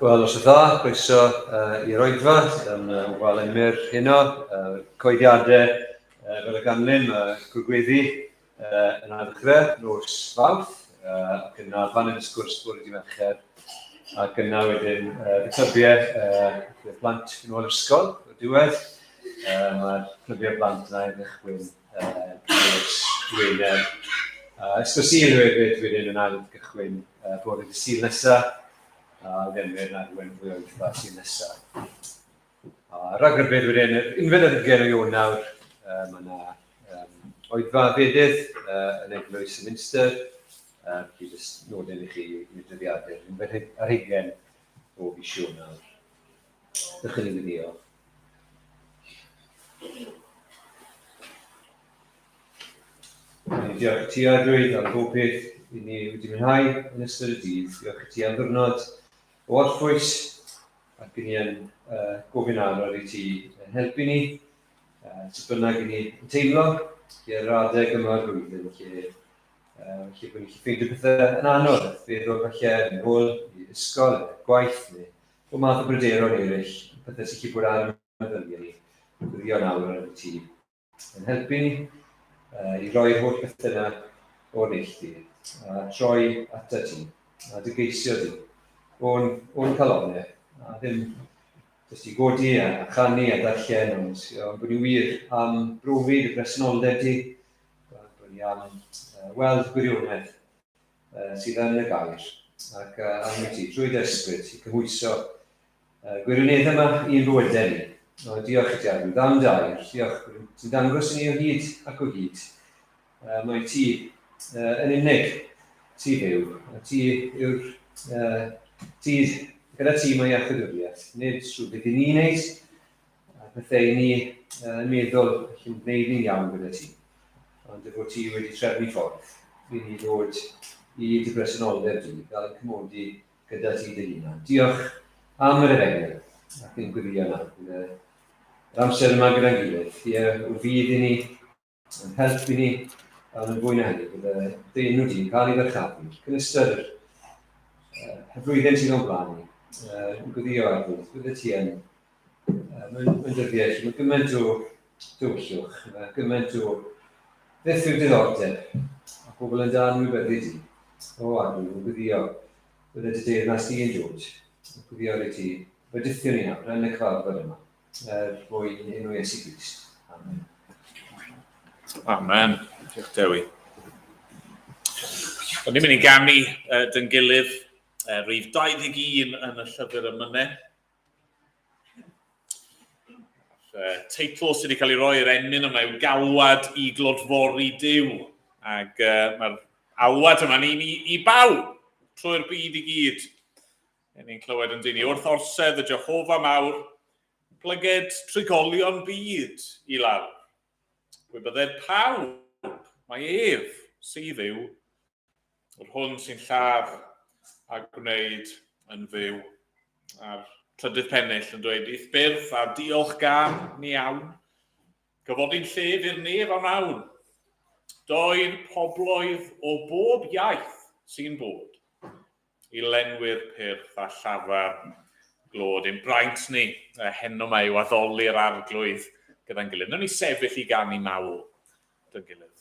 Wel, os dda, croeso i'r oedfa, yn Wal Emyr heno, coediadau fel y ganlyn, mae gwrgweddi yn ail-ddechrau nos Fawrth, ac yna fan yn y sgwrs bore di Mercher, ac yna wedyn y clybiau uh, plant yn ôl ysgol, o'r diwedd. Mae'r clybiau plant yna i ddychwyn nos Wener. Ysgol Sul hefyd wedyn yn ail gychwyn bore dy Sul nesaf, a Lemyr yn arwain fwy o oedfa Sul nesaf. A rhagrybydd wedyn, yr unfed ar hugain o Ionawr, mae yna oedfa fedydd yn Eglwys y Minster. Felly jyst nodyn i chi i'r dyddiadur, unfed ar hugain o fis Ionawr. Dewch i ni wyddio. Diolch i ti, Arglwydd, am bob peth i ni wedi mwynhau yn ystod y dydd. Diolch i ti am ddwrnod o orffwys, ac i ni yn gofyn aror i ti yn helpu ni, sut bynnag i ni yn teimlo i'r adeg yma o'r flwyddyn lle, lle bod ni'n gallu ffeindio pethau yn anodd, feddwl falle yn ôl i ysgol, neu gwaith, neu bob math o bryderon eraill, pethau sy'n gallu bod ar y meddyliau ni. Gwyddio nawr ar y ti yn helpu ni i roi'r holl bethau yna o'r neilltu, a troi ata ti, a dy geisio di, o'n, o'n calonau, a ddim jyst i godi a, a chanu a darllen, ond, ond bod ni wir am brofi dy bresenoldeb di, bod ni am weld gwirionedd sydd yn y gair, ac am i ti, trwy dy ysbryd, i cymhwyso gwirionedd yma i'n bywydau ni. O, diolch i ti, Arglwydd, am dy air. Diolch bod ti'n dangos i ni o hyd ac o hyd. Mae ti yn unig, ti fyw, a ti yw'r ti, gyda ti mae iachawdwriaeth, nid trwy beth i ni'n neud, a pethau i ni yn meddwl allan gwneud ni'n iawn gyda ti, ond dy fod ti wedi trefnu ffordd i ni ddod i dy bresenoldeb di, gael yn cymodi gyda ti dy hunan. Diolch am yr efengyl ac yn gweddio nawr. Bydd yr amser yma gyda'n gilydd, ie, o fydd i ni, yn help i ni, ond yn fwy na hynny, bydd dy enw di'n cael ei ddyrchafu. Cyn ystod yr y flwyddyn sydd o'n blaen ni, yn gweddio ar ddwy, bydde ti yn, mae'n mae dyddiau lle mae gymaint o dywyllwch, mae gymaint o beth yw diddordeb, a pobl yn dan wybyddu di. O, Arglwydd, yn gweddio, bydde dy deyrnas di yn dod, yn gweddio i ti, fedithio ni nawr yn y cyfarfod yma, er mwyn enw Iesu Grist. Amen. Amen. Diolch Dewi. O'n ni'n mynd i ganu dyn gilydd rhif 21 yn y llyfr emynau. Teitl sydd wedi cael ei roi i'r emyn yma yw Galwad i Glodfori Duw. Ac mae'r alwad yma'n un i bawb trwy'r byd i gyd. Yn ni'n clywed yn dyn wrth orsedd y Jehofa mawr, plyged trigolion byd i lawr. Gwybydded pawb, mae ef sydd yw, yr hwn sy'n lladd a gwneud yn fyw. A'r trydydd pennill yn dweud, I'th byrth a diolch gan ni awn, gyfodi'n llef i'r nef am awn. Doedd pobloedd o bob iaith sy'n bod i lenwi'r pyrth a llafar glod. Ein braint ni heno mae yw addoli'r arglwydd gyda'n gilydd. Nawn ni sefyll i ganu mawl dy'n gilydd.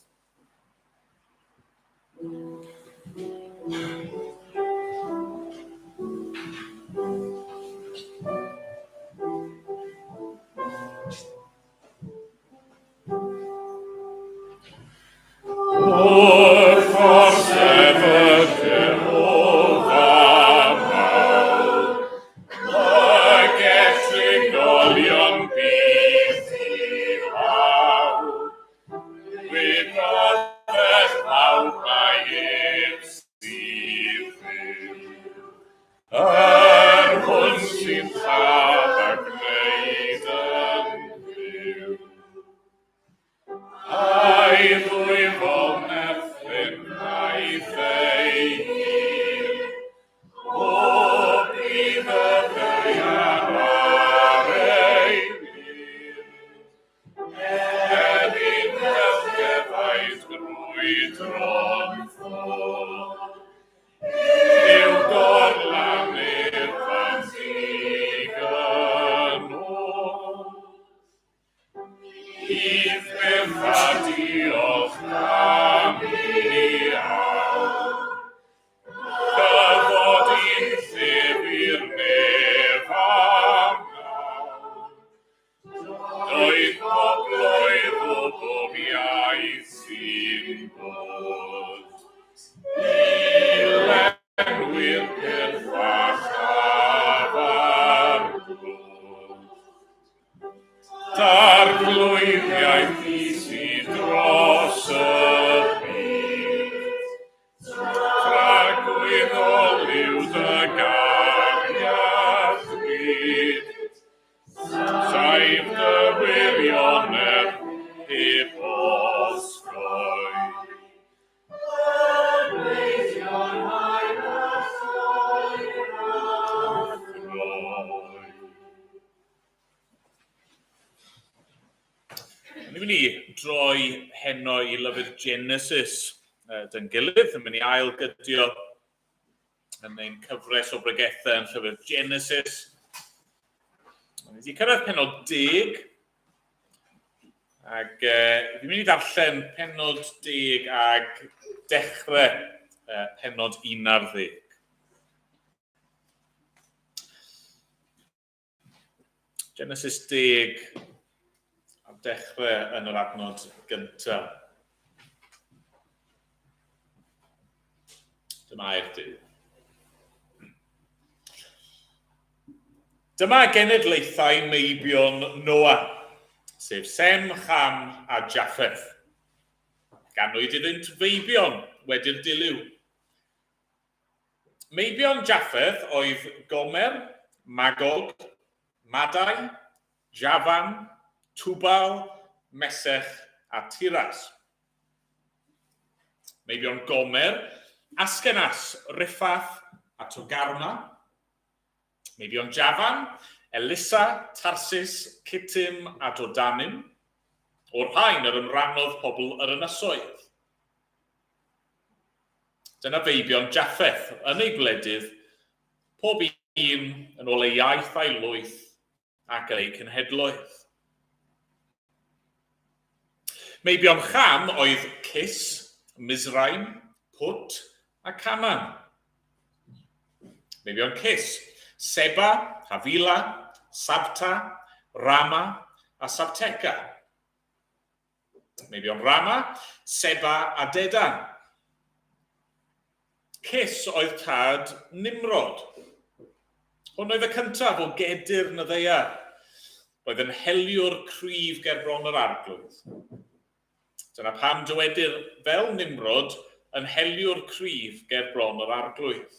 Wrth orsedd y Jehofa mawr, y gellir golion bydd i lawr. Gwybodaeth pawb mai ef sydd fyw. Yr hwn sy'n lladd a gwneud yn fyw. A'i ddwyfol nerthyn aeth ei hun, o bydd y ddaear ar ei lun. Er i'n ddelfeddau grwydro'n ffôl, Yw gorlannu'r ffantig yn ôl. Bydd byth a diolch am i awr. Cyfod i'n llif i'r nef am nawr. Doedd pobloedd o bob iaith sy'n bod. I lenwi'r pyrth a llafar glod. Darglwyddiaeth i sydd dros y byd. Tragwyddol yw dy gariad gwyd. Saif dy wirionedd heb osgoi. Ni'n mynd i droi heno i lyfr Genesis dyn gilydd, yn mynd i ail-gydio yn ein cyfres o bregethau yn llyfr Genesis. Ni wedi cyrraedd penod 10, ac fi'n mynd i ddarllen penod 10 ag dechrau penod 11. Genesis 10, a dechrau yn yr adnod gyntaf. Dyma air Duw. Dyma genedlaethau meibion Noa, sef Sem, Cham a Japheth. Ganwyd iddynt feibion wedi'r dilyw. Meibion Japheth oedd Gomer, Magog, Madai, Jafan, Tubal, Mesech a Tiras. Meibion Gomer, Askenas, Riphath a Togarma. Meibion Jafan, Elisa, Tarsis, Kittim a Dodanim. O'r rhain yr ymrannodd pobl yr ynysoedd. Dyna feibion Japheth yn eu gwledydd, pob un yn ôl ei iaith a'i lwyth ac yn eu cenhedloedd. Meibion Cham oedd Cus, Mizraim, Put a Canaan. Meibion Cus, Seba, Havila, Sabta, Rama a Sabteca. Meibion Rama, Seba a Dedan. Cus oedd tad Nimrod. Hwn oedd y cyntaf o gedyrn y ddaear. Roedd yn heliwr cryf ger bron yr arglwydd. Dyna pam dywedir fel Nimrod yn heliwr cryf ger bron yr arglwydd.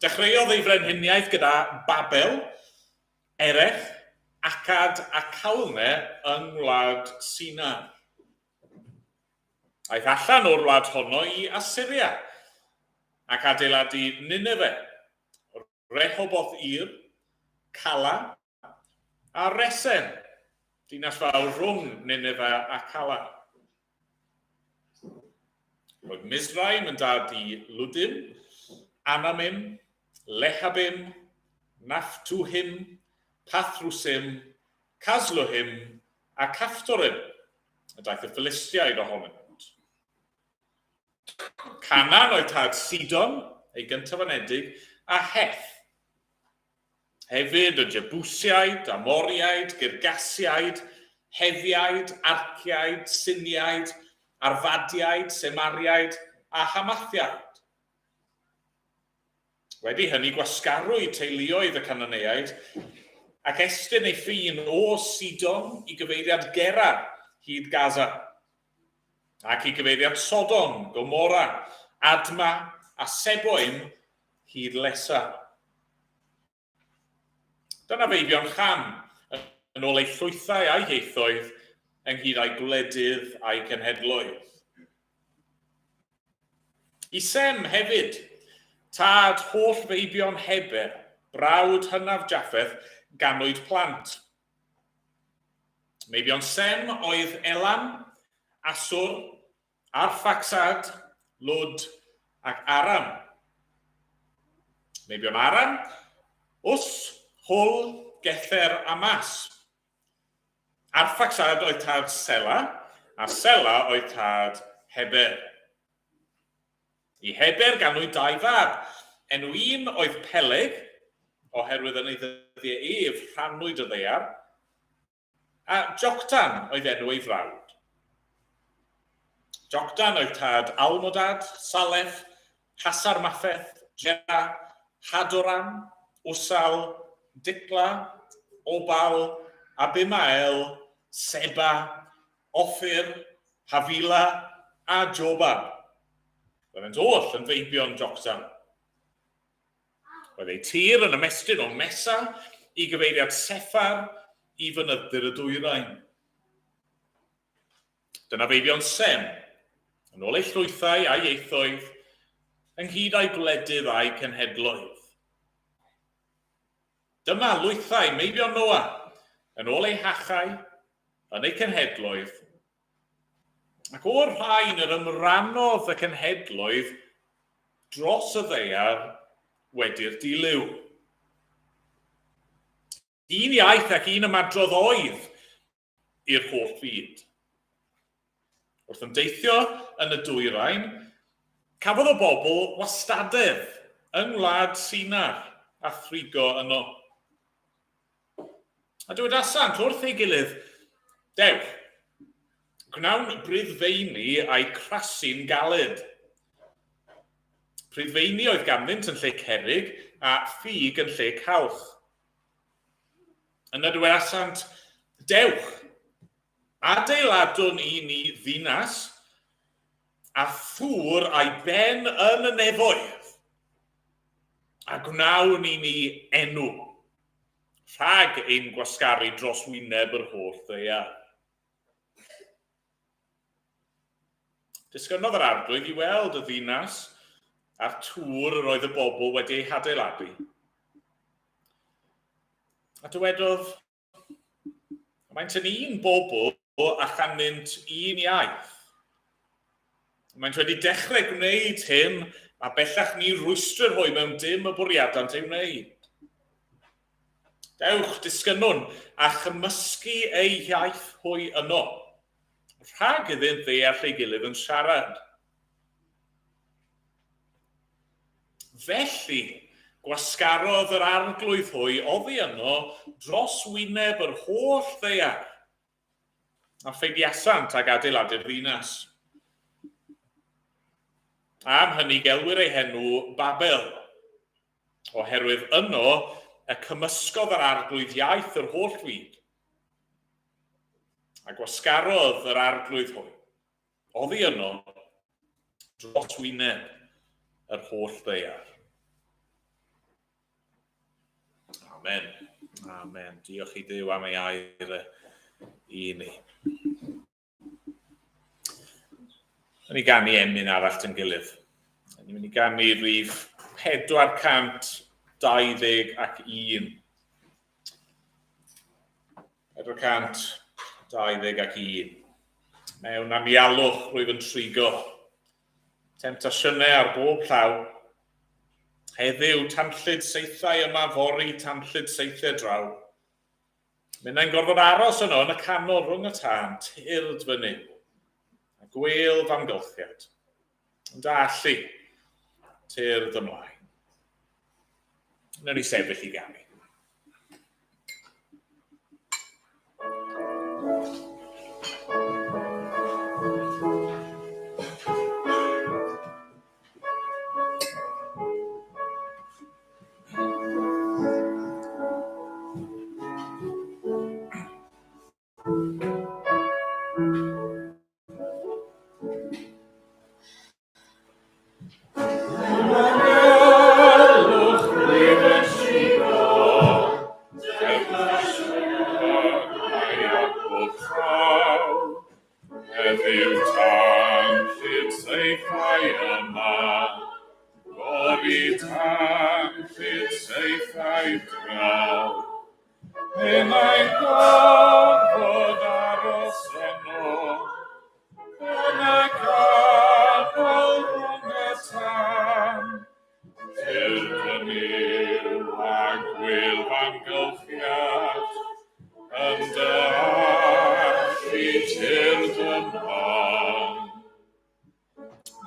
Dechreuodd ei frenhiniaeth gyda Babel, Erech, Akkad a Calne yng ngwlad Sinar. Aeth allan o'r wlad honno i Asyria ac adeiladu Nineve, Rehoboth Ir, Cala a Resen, dinas fawr rhwng Nineve a Cala. Roedd Misraim yn dad i Ludim, Anamim, Lehabim, Naphtuhim, Pathrusim, Casluhim a Caphtorim, y daeth y Philistiaid ohonynt. Canaan oedd tad Sidon, ei gyntaf anedig, a Heth. Hefyd y Jebusiaid, Amoriaid, Girgasiaid, Hefiaid, Arciaid, Siniaid, Arfadiaid, Semariaid a Hamathiaid. Wedi hynny gwasgarwyd teuluoedd y Cananeaid ac estyn ei ffin o Sidon i gyfeiriad Gerar hyd Gaza, ac i gyfeiriad Sodom, Gomorra, Adma a Seboim hyd Lesa. Dyna feibion Cham, yn ôl eu llwythau a'u hieithoedd, ynghyd â'u gwledydd a'u cenhedloedd. I Sem hefyd, tad holl feibion Heber, brawd hynaf Japheth, ganwyd plant. Meibion Sem oedd Elam, Asur, Arphaxad, Lud ac Aram. Meibion Aram, Us, Hul, Gether a Mas. Arphaxad oedd tad Sela, a Sela oedd tad Heber. I Heber ganwyd dau fab. Enw un oedd Peleg, oherwydd yn ei ddyddiau ef rhannwyd y ddaear, A Joctan oedd enw ei frawd. Joctan oedd tad Almodad, Salef, Hasar Mapheth, Jera, Hadoram, Usal, Dikla, Obal, Abimael, Seba, Ophir, Havila a Jobab. Roeddent oll yn feibion Joctan. Roedd eu tir yn ymestyn o Mesa i gyfeiriad Seffar i fynydd-dir y dwyrain. Dyna feibion Sem, yn ôl eu llwythau a'u ieithoedd, ynghyd â'u gwledydd a'u cenhedloedd. Dyma lwythau meibion Noa, yn ôl eu hachau, yn eu cenhedloedd, Ac o'r rhain yr ymrannodd y cenhedloedd dros y ddaear wedi'r dilyw. Un iaith ac un ymadrodd oedd i'r holl fyd. Wrth ymdeithio yn y dwyrain, cafodd y bobl wastadedd yng ngwlad Sinar a thrigo yno. A dywedasant wrth ei gilydd, Dewch, gwnawn briddfeini a'u crasu'n galed. Priddfeini oedd ganddynt yn lle cerrig, a ffug yn lle calch. Yna dywedasant, Dewch, adeiladwn i ni ddinas, a thŵr a'i ben yn y nefoedd, a gwnawn i ni enw. Rhag ein gwasgaru dros wyneb yr holl ddaear. Disgynnodd yr arglwydd i weld y ddinas a'r tŵr yr oedd y bobl wedi ei hadeiladu. A dywedodd, Maent yn un bobl a chanddynt un iaith. Maent wedi dechrau gwneud hyn, a bellach ni rwystrir hwy mewn dim y bwriadant ei wneud. Dewch, disgynnwn, a chymysgu eu hiaith hwy yno, rhag iddynt ddeall ei gilydd yn siarad. Felly, gwasgarodd yr arglwydd hwy oddi yno dros wyneb yr holl ddaear, a pheidiasant ag adeiladu'r ddinas. Am hynny gelwir ei henw Babel, oherwydd yno y cymysgodd yr arglwydd iaith yr holl fyd, a gwasgarodd yr arglwydd hwy. Oddi yno, dros wyneb yr holl ddaear. Amen. Amen. Diolch i Dduw am ei air e i ni. Yn i ganu emyn arall dyn gilydd. Ni'n mynd i ganu rhif 421. 421. Mewn anialwch rwyf yn trigo. Temtasiynau ar bob llaw. Heddiw, tanllyd saethau yma, fory, tanllyd saethau draw. Minnau'n gorfod aros yno yn y canol rhwng y tân, tyrd fy Nuw, a gwêl f'amgylchiad. Yn dy allu, tyrd ymlaen. Wnawn ni sefyll i ganu. Heddiw tan llyd saethau yma, Fory tan llyd saethau draw. Pe mae'n gorfod aros yno, yn y canol rhwng y tân, Tyrd yn yw a gwyl f'amgylchiad, yn dy allu tyrd ymlaen.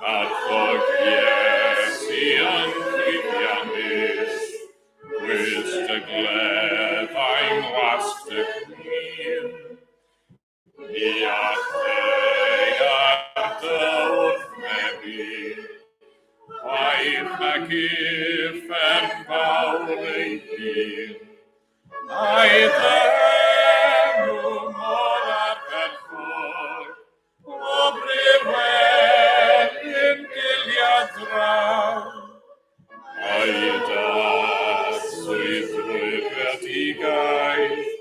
Marchog Iesu yn llwyddiannus, Gwyd dy gleddau ngwasg dy glin. Mi a ddaear dy wrthwynebu, Chwaith nag uffern fawr ei hun. Mae dy enw mor ardderchog, O brif welyn giliad draw. Mae dy swydd drwy greadigaeth,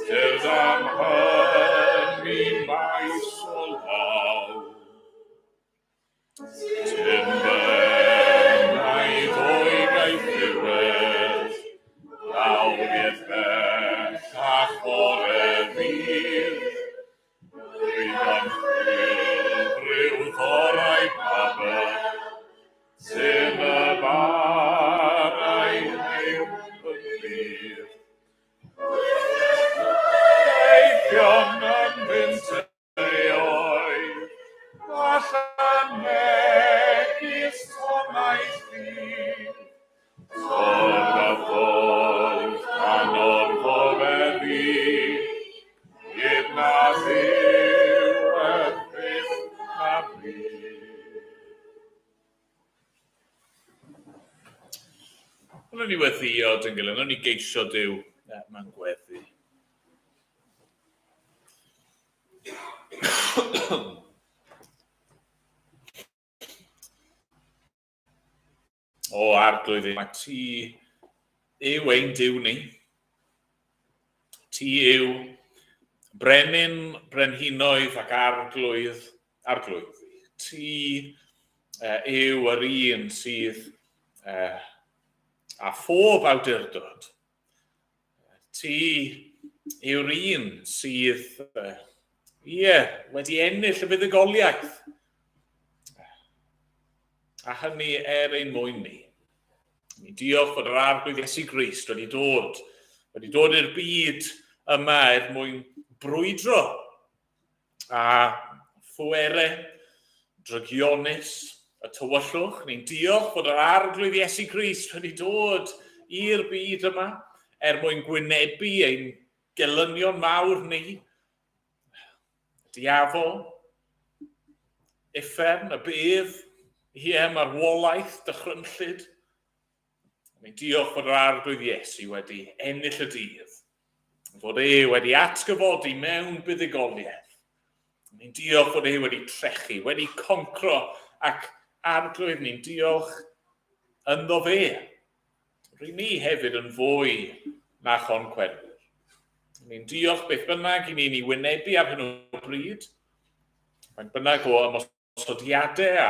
Tyrd am hynny maes o law. Tyn bynnau o'i gaethiwed, Lawr i'r bellach fore ddydd, Rwyf chwilfriw ddorau Babel, Sy'n y barau yw yn glir. Eifion yn fynd teoedd, allan megis tonnau llif. Torf a ffordd pan orfoleddu, hyd na ddiwedd byth na fydd. Wnawn ni weddïo dyn gilydd, wnawn ni geisio Duw mewn gweddi. O Arglwydd, mae ti yw ein Duw ni. Ti yw brenin brenhinoedd ac arglwydd arglwyddi. Ti yw yr un sydd â phob awdurdod. Ti yw'r un sydd, ie, wedi ennill y fuddugoliaeth. A hynny er ein mwyn ni. Ni diolch fod yr Arglwydd Iesu Grist wedi dod, wedi dod i'r byd yma er mwyn brwydro a phwerau drygionus y tywyllwch. Ni'n diolch bod yr Arglwydd Iesu Grist wedi dod i'r byd yma er mwyn gwynebu ein gelynion mawr ni, y diafol, uffern, y bydd, ie, marwolaeth, dychrynllyd. Ni'n diolch bod yr Arglwydd Iesu wedi ennill y dydd, fod e wedi atgyfodi mewn buddugoliaeth. Ni'n diolch bod e wedi trechu, wedi concro, ac Arglwydd, ni'n diolch ynddo fe. Rŷn ni hefyd yn fwy na choncwerwyr. Ni'n diolch beth bynnag i ni'n ei wynebu ar hyn o bryd, faint bynnag o ymosodiadau a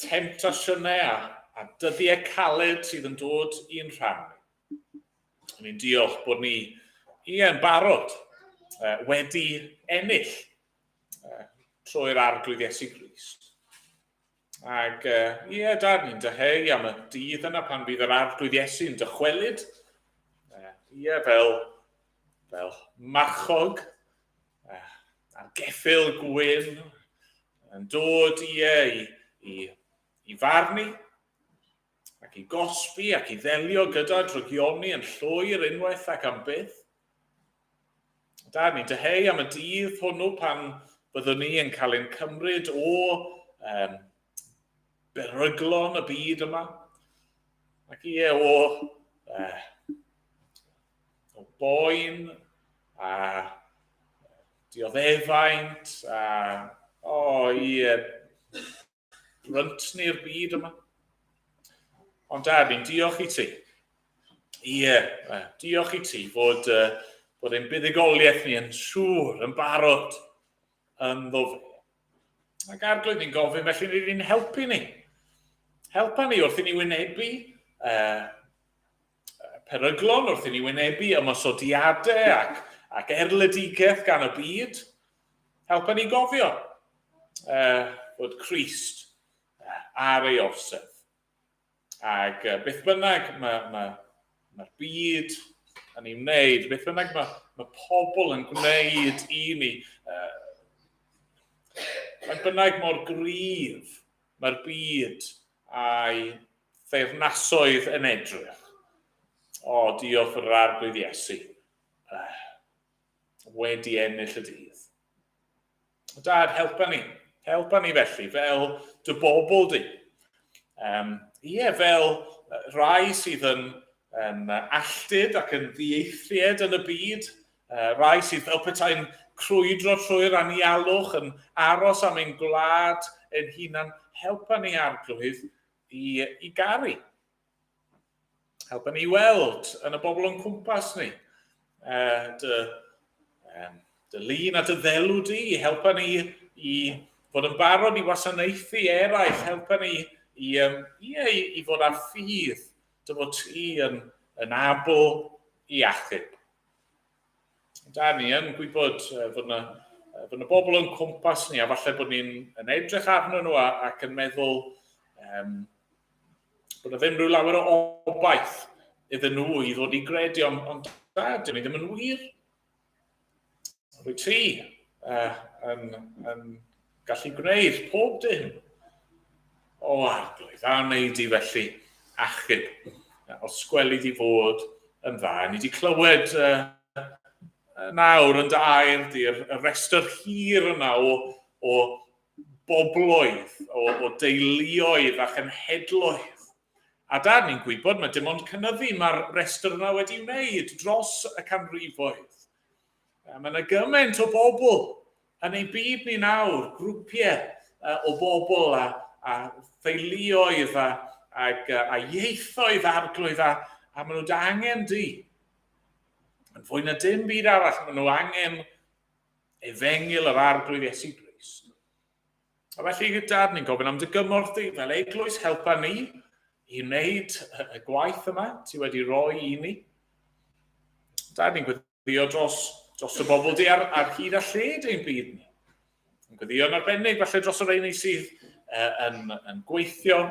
temtasiynau a, a dyddiau caled sydd yn dod i'n rhan ni. Ni'n diolch bod ni, ie, yn barod wedi ennill trwy'r Arglwydd Iesu Grist. Ac ie, yeah, dad, ni'n dyheu am y dydd yna pan fydd yr arglwydd Iesu'n dychwelyd. Ie, yeah, fel, fel marchog ar geffyl gwyn yn dod ie, i, i, i farnu ac i gosbi ac i ddelio gyda drygioni yn llwyr unwaith ac am byth. Da, ni'n dyheu am y dydd hwnnw pan byddwn ni yn cael ein cymryd o um, beryglon y byd yma. Ac ie, o, o boen a dioddefaint a o, ie, bryntni'r byd yma. Ond da, ni'n diolch i ti. Ie, diolch i ti fod, bod ein buddugoliaeth ni yn siŵr, yn barod yn ddofn. Ac arglwydd ni'n gofyn felly ni ni'n helpu ni. Helpa ni wrth i ni wynebu peryglon, wrth i ni wynebu ymosodiadau ac, ac erledigaeth gan y byd. Helpa ni gofio bod Crist ar ei orsedd. Ac beth bynnag mae'r ma, ma, ma byd yn ei wneud, beth bynnag mae, mae pobl yn gwneud i ni, mae'n bynnag mor gryf mae'r byd a'i theyrnasoedd yn edrych. O, diolch yr arglwydd Iesu. Wedi ennill y dydd. Dad, helpa ni. Helpa ni felly, fel dy bobl di. Um, ie, fel rai sydd yn, yn alltud ac yn ddieithried yn y byd, rai sydd fel petai'n crwydro trwy'r anialwch, yn aros am ein gwlad ein hunan, helpa ni arglwydd i, i garu. Helpa ni weld yn y bobl o'n cwmpas ni. Dy, um, dy lun a dy ddelw di, helpa ni i fod yn barod i wasanaethu eraill, helpa ni i, um, i, i, i fod ar ffydd dy fod ti yn, yn abl i achub. Da ni yn gwybod fod yna fod yna bobl o'n cwmpas ni a falle bod ni'n yn edrych arnyn nhw ac yn meddwl um, bod yna ddim rhyw lawer o obaith iddyn nhw i ddod i gredu, ond, ond da, dyn ni ddim yn wir. Rwy ti yn, yn gallu gwneud pob dim. O arglwydd, a wneud i felly achub. Os gweli di fod yn dda. Ni wedi clywed nawr yn dy air di'r restr hir yna o, o bobloedd, o, o deuluoedd a chenhedloedd. A da ni'n gwybod mae dim ond cynyddu mae'r restr yna wedi wneud dros y canrifoedd. Mae yna gymaint o bobl yn ein byd ni nawr, grwpiau o bobl a, a theuluoedd a, ag, a ieithoedd arglwydd a, a maen nhw angen di. Yn fwy na dim byd arall, maen nhw angen efengyl yr arglwydd Iesu Grist. A felly, Dad, ni'n gofyn am dy gymorth di fel eglwys, helpa ni i wneud y gwaith yma ti wedi rhoi i ni. Dad, ni'n gweddio dros, dros y bobl di ar, ar hyd a lled ein byd ni. Yn gweddio yn arbennig falle dros y rheini sydd uh, yn, yn gweithio,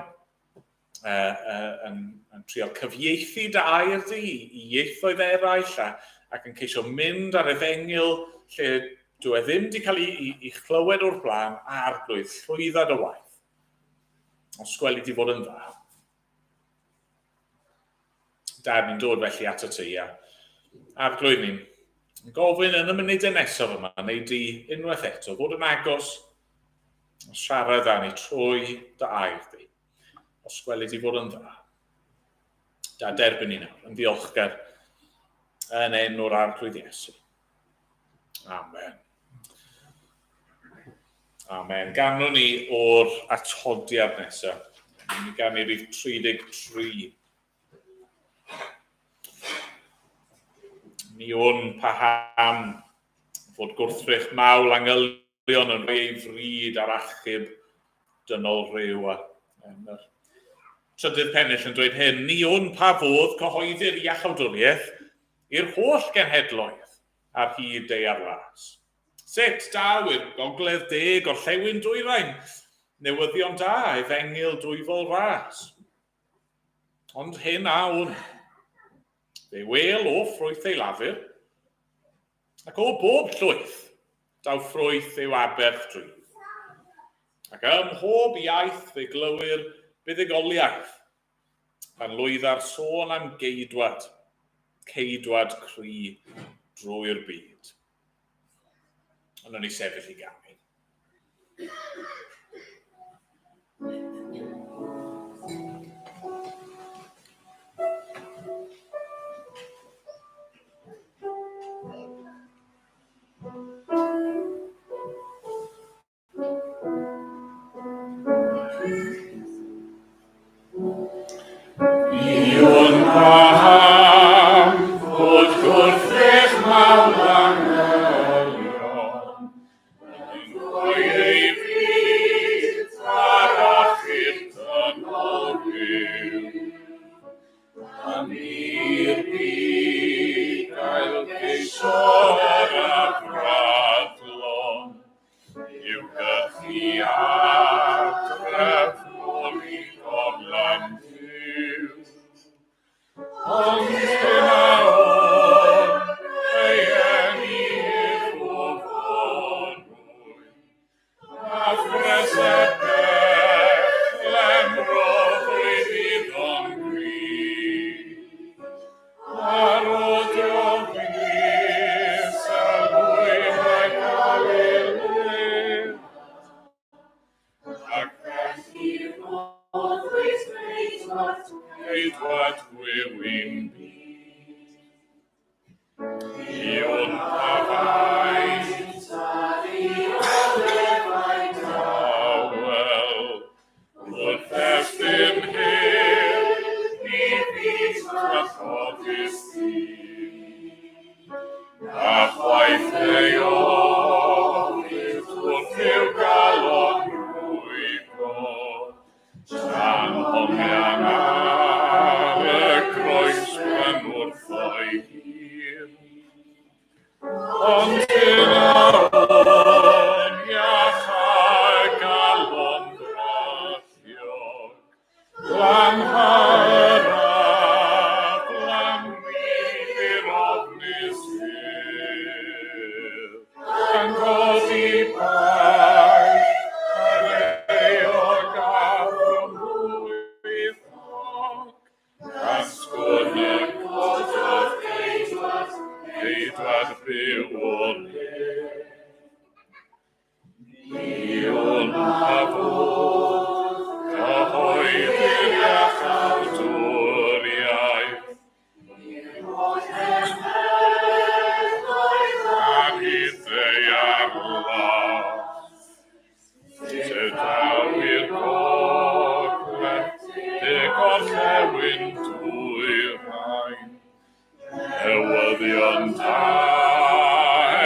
uh, uh, yn, yn trio cyfieithu dy air di i, i ieithoedd eraill a, ac yn ceisio mynd ar efengyl lle dwi e ddim wedi cael ei, ei, ei chlywed o'r blaen a'r blwydd llwydda dy waith. Os gweli di fod yn dda. Dad, ni'n dod felly ato ti, a arglwydd ni'n gofyn yn y munudau nesaf yma, neu di unwaith eto fod yn agos a siarad â ni trwy dy air di. Os gweli di fod yn dda. Da derbyn ni nawr, yn ddiolchgar yn enw'r arglwydd Iesu. Amen. Amen. Ganwn ni o'r atodiad nesaf. Ni ganu rhif 33. Mi wn paham fod gwrthrych mawl angylion yn rhoi ei fryd ar achub dynol rhyw. A yr trydydd pennill yn dweud hyn, ni wn pa fodd cyhoeddi'r iachawdwriaeth i'r holl genhedloedd ar hyd deiar las. Sut daw i'r gogledd, de, gorllewin, dwyrain? Newyddion da, efengyl dwyfol ras. Ond hyn a wn. Fe wel o ffrwyth ei lafur, ac o bob llwyth daw ffrwyth yw aberth drif. Ac ym mhob iaith fe glywir buddugoliaeth, pan lwydda'r sôn am geidwad, ceidwad cry drwy'r byd. Ond o'n i sefyll i ganu. Ion paham fod gwrthrych mawr angylion yn rhoi ei fyd ar achub dynol ryw. Am i'r byd gael ceisio yr afradlon, I'w gyrchu adref nôl i gorlan Duw. Ond dyna o'n ei eni i'r gofod mwy, a phreseb Bethlem roddwyd iddo'n gryf. Ar odio fis a lwynau Galilea, ac felly rhoddwyd ceidwad Ceidwad gwyw'n byd. I wn pa faint tawel, wrth estyn hir i fyd trallodus byd. A chwaith ei ofid wrth i'w galon rwygo, Tra'n hongian ar y groes ben wrtho'i hun. Ond hyn a wn iach a galon dralliog, glanha'r aflan wib i'r ofnus hir. Gan godi baich yr euog a'r ymlwythog, Asgwrn y Cododd ceidwad, ceidwad byw o le. Mi wn a fod cyhoeddi'r iachawdwriaeth. Ar hyd ddaear las, Sef daw i'r gogledd, de gorllewin dwyrain. Newyddion da,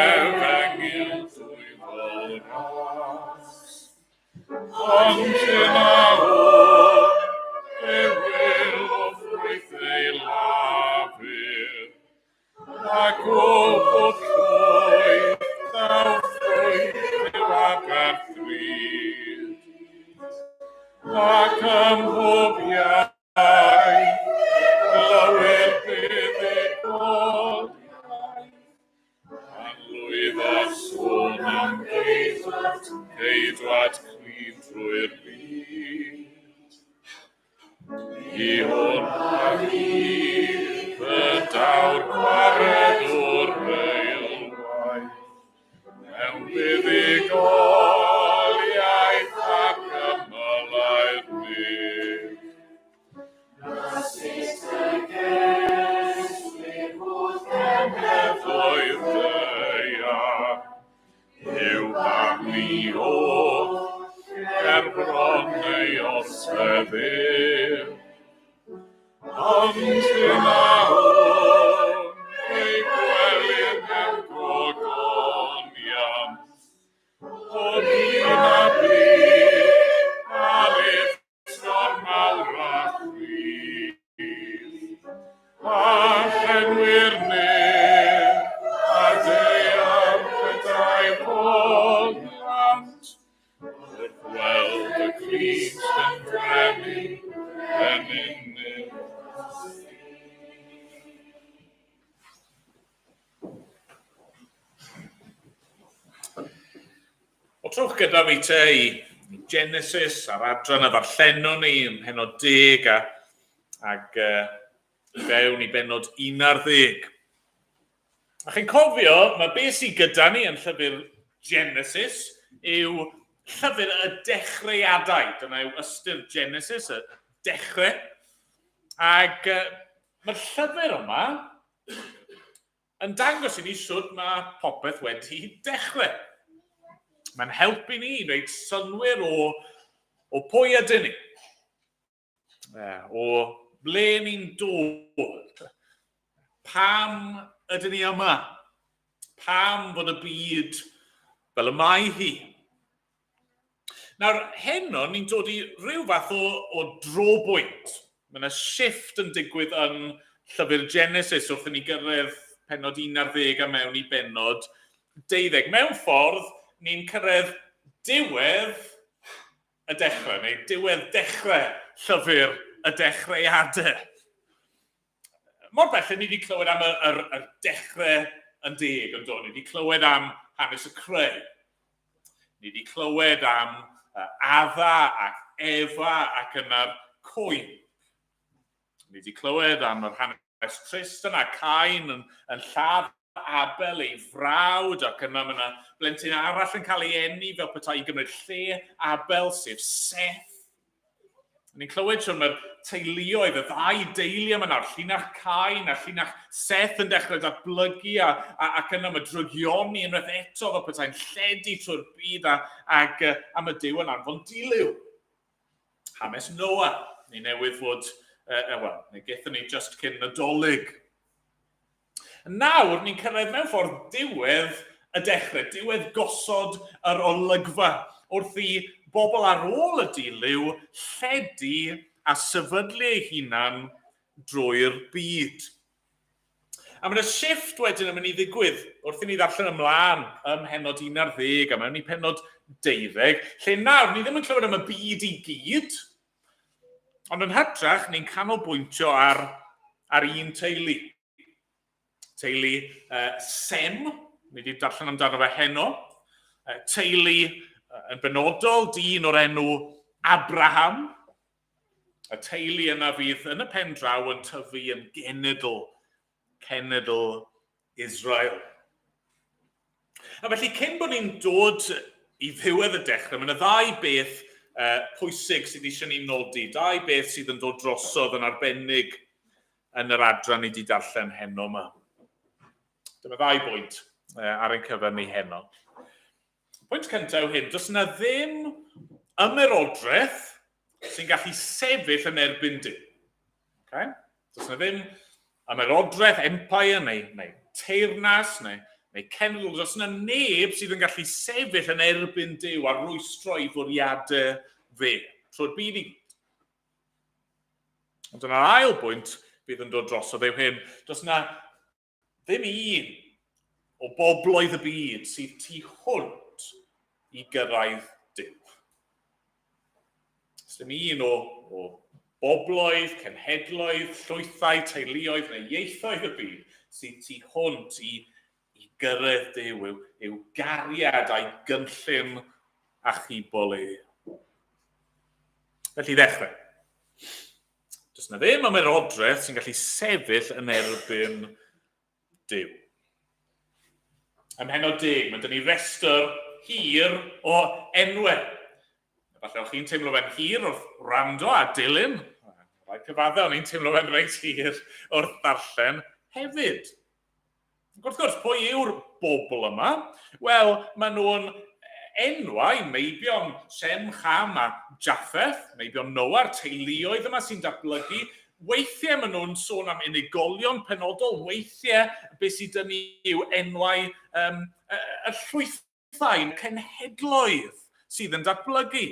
efengyl dwyfol ras. Ond hyn a wn, fe wil o ffrwyth ei lafur, Ac o bob llwyth daw ffrwyth yw aberth rhydd. Ac ym mhob iaith glywir buddugoliaeth. Pan lwyddodd sŵn am geidwad, ceidwad cryf drwy'r byd. I hwn a hyd y daw'r gwared o'r eilwaith, mewn buddugoliaeth ar gymylau'r nef. Na sut y gellir fod Cenhedloedd daear, Yw barn i oll ger bron ei orsedd ef. Ond hyn a wn, ei gwelir mewn gogoniant, o ddyn a byd ar Esgor mawr a chwith, a llenwi'r nef a daear gyda'i foliant, wrth weld y Brenin O trowch gyda fi te i Genesis a'r adran a ddarllenwn ni ym mhenod 10 a, ag i fewn i benod 11. A chi'n cofio, mae beth sydd gyda ni yn llyfr Genesis yw llyfr y dechreuadau. Dyna yw ystyr Genesis, y dechrau. Ac mae'r llyfr yma yn dangos i ni sut mae popeth wedi dechrau. Mae'n helpu ni i wneud synnwyr o, o pwy ydyn ni. O ble ni'n dod? Pam ydyn ni yma? Pam fod y byd fel y mae hi? Nawr, heno, ni'n dod i ryw fath o, o drobwynt. Mae yna shift yn digwydd yn llyfr Genesis wrth i ni gyrraedd penod 11 a mewn i benod 12. Mewn ffordd, ni'n cyrraedd diwedd y dechrau, neu diwedd dechrau llyfr y dechreuadau. Mor bell, ni wedi clywed am y, yr, yr dechrau yn deg, yn do? Ni wedi clywed am hanes y creu. Ni wedi clywed am Adda ac Efa ac yna'r cwyn. Ni wedi clywed am yr hanes trist yna, Cain yn, yn lladd Abel ei frawd, ac yna mae yna blentyn arall yn cael ei eni fel petai i gymryd lle Abel, sef Seth. Ni'n clywed siwr mae'r teuluoedd, y ddau deulu yma nawr, llinach Cain a llinach Seth yn dechrau datblygu a, a, ac yna mae drygioni unwaith eto fel petai'n lledu trwy'r byd a, ac am y Duw yn anfon dilyw. Hanes Noah, ni newydd fod, wel, neu gaethon ni just cyn Nadolig. Nawr, ni'n cyrraedd mewn ffordd diwedd y dechrau, diwedd gosod yr olygfa, wrth i bobl ar ôl y dilyw lledu a sefydlu eu hunan drwy'r byd. A mae yna shift wedyn yn mynd i ddigwydd wrth i ni ddarllen ymlaen ym mhennod 11 a mewn i pennod 12, lle nawr ni ddim yn clywed am y byd i gyd, ond yn hytrach ni'n canolbwyntio ar, ar un teulu. Teulu Sem, ni wedi darllen amdano fe heno. Teulu yn benodol, dyn o'r enw Abraham. Y teulu yna fydd yn y pen draw yn tyfu yn genedl, cenedl Israel. A felly, cyn bod ni'n dod i ddiwedd y dechrau, mae yna ddau beth pwysig sydd eisiau ni nodi, dau beth sydd yn dod drosodd yn arbennig yn yr adran ni wedi darllen heno yma. Dyma ddau bwynt ar ein cyfer ni heno. Pwynt cyntaf yw hyn, does yna ddim ymerodraeth sy'n gallu sefyll yn erbyn Duw. Okay? Does yna ddim ymerodraeth, empire, neu, neu teyrnas, neu, neu cenedl. Does yna neb sydd yn gallu sefyll yn erbyn Duw a rwystro ei fwriadau fe trwy'r byd i gyd. Ond dyna'r ail bwynt fydd yn dod drosodd yw hyn. Does yna ddim un o bobloedd y byd sydd tu hwnt i gyrraedd Duw. Does dim un o, o bobloedd, cenhedloedd, llwythau, teuluoedd neu ieithoedd y byd sydd tu hwnt i, i gyrraedd Duw, yw, yw gariad a'i gynllun achubol e. Felly i ddechrau, does na ddim ymerodraeth sy'n gallu sefyll yn erbyn Duw. Ym mhenod deg, mae dyn ni restr hir o enwau. Efallai o'ch chi'n teimlo fe'n hir wrth wrando a dilyn. Rhaid cyfadde, o'n i'n teimlo fe'n reit hir wrth ddarllen hefyd. Ac wrth gwrs, pwy yw'r bobl yma? Wel, maen nhw'n enwau meibion Shem, Cham a Japheth, meibion Noa'r teuluoedd yma sy'n datblygu. Weithiau maen nhw'n sôn am unigolion penodol, weithiau beth sydd dyn ni yw enwau um, y, y llwythau, cenhedloedd sydd yn datblygu.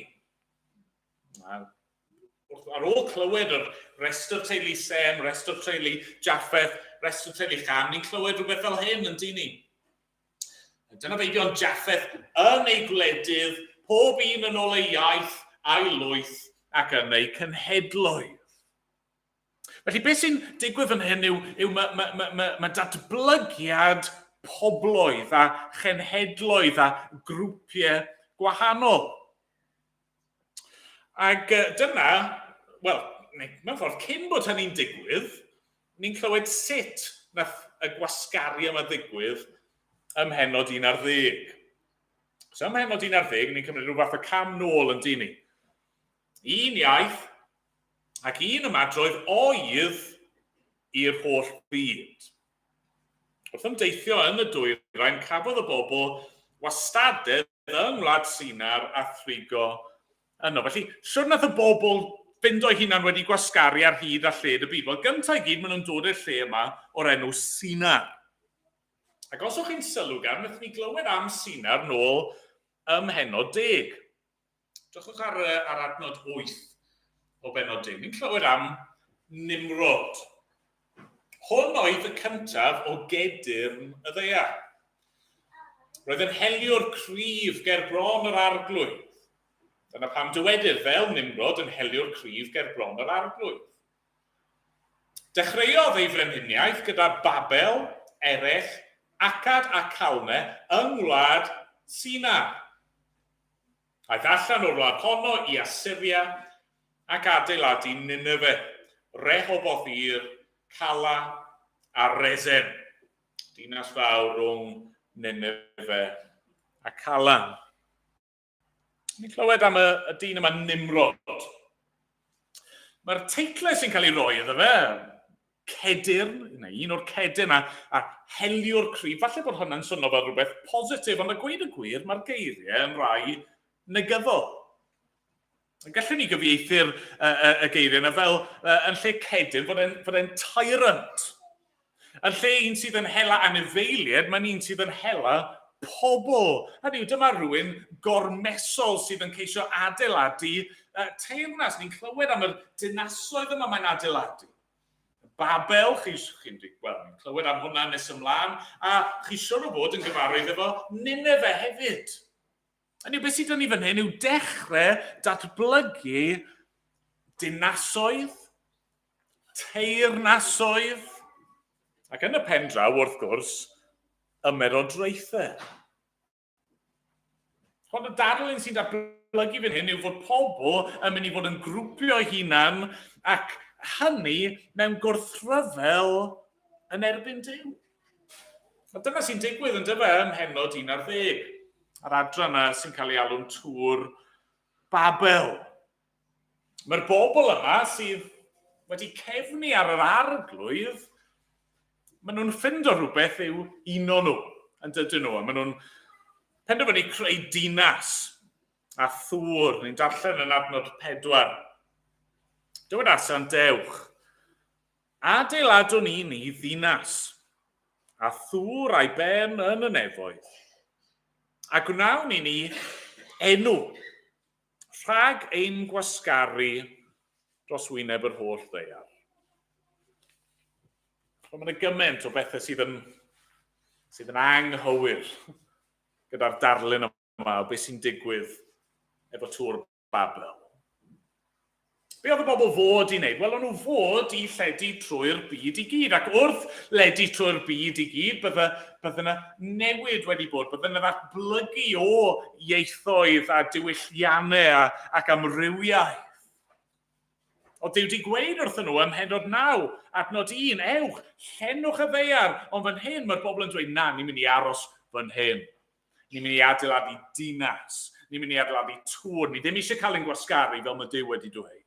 Ar ôl clywed yr restr teulu Sem, restr teulu Japheth, restr teulu Cham, ni'n clywed rhywbeth fel hyn yn dyn ni. Dyna feibion Japheth yn ei gwledydd, pob un yn ôl ei iaith a'i lwyth ac yn eu cenhedloedd. Felly beth sy'n digwydd fan hyn yw, yw mae, mae, mae, mae, mae datblygiad pobloedd a chenhedloedd a grwpiau gwahanol. Ac dyna, wel, mewn ffordd, cyn bod hynny'n digwydd, ni'n clywed sut nath y gwasgaru yma ddigwydd ym mhennod 11. So ym mhennod 11, ni'n cymryd rhyw fath o cam nôl yn dyn ni. Un iaith ac un ymadroedd oedd i'r holl byd. Wrth ymdeithio yn y dwyrain, cafodd y bobl wastadedd yng ngwlad Sinar a thrigo yno. Felly, siwr nath y bobl ffindo eu hunan wedi gwasgaru ar hyd a lled y byd? Wel, gyntaf i gyd, maen nhw'n dod i'r lle yma o'r enw Sinar. Ac os o'ch chi'n sylw gan, wnaethon ni glywed am Sinar nôl ym mhennod deg. Drychwch ar, ar adnod 8 o bennod 10. Ni'n clywed am Nimrod. Hwn oedd y cyntaf o gedyrn y ddaear. Roedd yn heliwr cryf ger bron yr arglwydd. Dyna pam dywedir fel Nimrod yn heliwr cryf ger bron yr arglwydd. Dechreuodd ei frenhiniaeth gyda Babel, Erech, Akkad a Calne yng ngwlad Sinar. Aeth allan o'r wlad honno i Asyria ac adeiladu Nineve, Rehoboth Ir, Cala a Resen, dinas fawr rhwng Nineve a Cala. Ni'n clywed am y, y dyn yma Nimrod. Mae'r teitlau sy'n cael ei roi iddo fe, cedyrn, neu un o'r cedyrn a, a heliwr cryf, falle bod hwnna'n swnio fel rhywbeth positif, ond a gweud y gwir, mae'r geiriau yn rai negyddol. Gallwn ni gyfieithu'r y, y, y geiriau yna fel, yn lle cedyrn, fod e'n, fod e'n tyrant. Yn lle un sydd yn hela anifeiliaid, mae'n un sydd yn hela pobl. Hynny yw, dyma rhywun gormesol sydd yn ceisio adeiladu teyrnas. Ni'n clywed am yr dinasoedd yma mae'n adeiladu. Babel, chi'n chi, wel, ni'n clywed am hwnna nes ymlaen, a chi siwr o fod yn gyfarwydd efo Nineve hefyd. Hynny yw, beth sydd 'da ni fan hyn yw dechrau datblygu dinasoedd, teyrnasoedd, ac yn y pen draw, wrth gwrs, ymerodraethau. Ond y darlun sy'n datblygu fan hyn yw fod pobl yn mynd i fod yn grwpio hunan ac hynny mewn gwrthryfel yn erbyn Duw. A dyna sy'n digwydd yn dyfa ym mhennod 11, a'r adran yna sy'n cael ei alw'n Tŵr Babel. Mae'r bobl yma sydd wedi cefnu ar yr arglwydd, maen nhw'n ffindo rhywbeth i'w uno nhw, yn dydyn nhw, a maen nhw'n penderfynu creu dinas a thŵr. Ni'n darllen yn adnod 4. Dywedasant, dewch, Adeiladwn i ni ddinas, a thŵr a'i ben yn y nefoedd, a gwnawn i ni enw rhag ein gwasgaru dros wyneb yr holl ddaear. Mae yna gymaint o bethau sydd yn, sydd yn anghywir gyda'r darlun yma o beth sy'n digwydd efo Tŵr Babel. Be oedd y bobl fod i wneud? Wel, o'n nhw fod i lledu trwy'r byd i gyd. Ac wrth ledu trwy'r byd i gyd, bydde, bydde yna newid wedi bod, bydde yna ddatblygu o ieithoedd a diwylliannau a, ac amrywiaeth. O Duw di gweud wrthyn nhw ym mhennod 9, adnod 1, ewch, llenwch y ddaear, ond fan hyn mae'r bobl yn dweud, na, ni'n mynd i aros fan hyn. Ni'n mynd i adeiladu dinas. Ni'n mynd i adeiladu tŵr. Ni ddim eisiau cael ein gwasgaru fel mae Duw wedi dweud.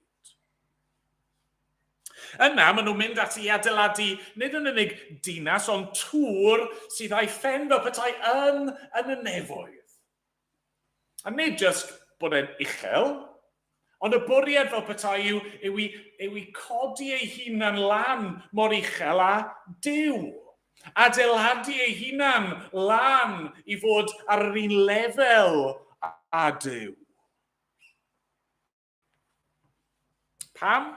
Yna, maen nhw'n mynd ati i adeiladu nid yn unig dinas, ond tŵr sydd â'i phen fel petai yn, yn y nefoedd. A nid jyst bod e'n uchel, Ond y bwriad fel petai yw, yw, i, yw i codi ei hunan lan mor uchel â Duw. Adeiladu ei hunan lan i fod ar yr un lefel â Duw. Pam?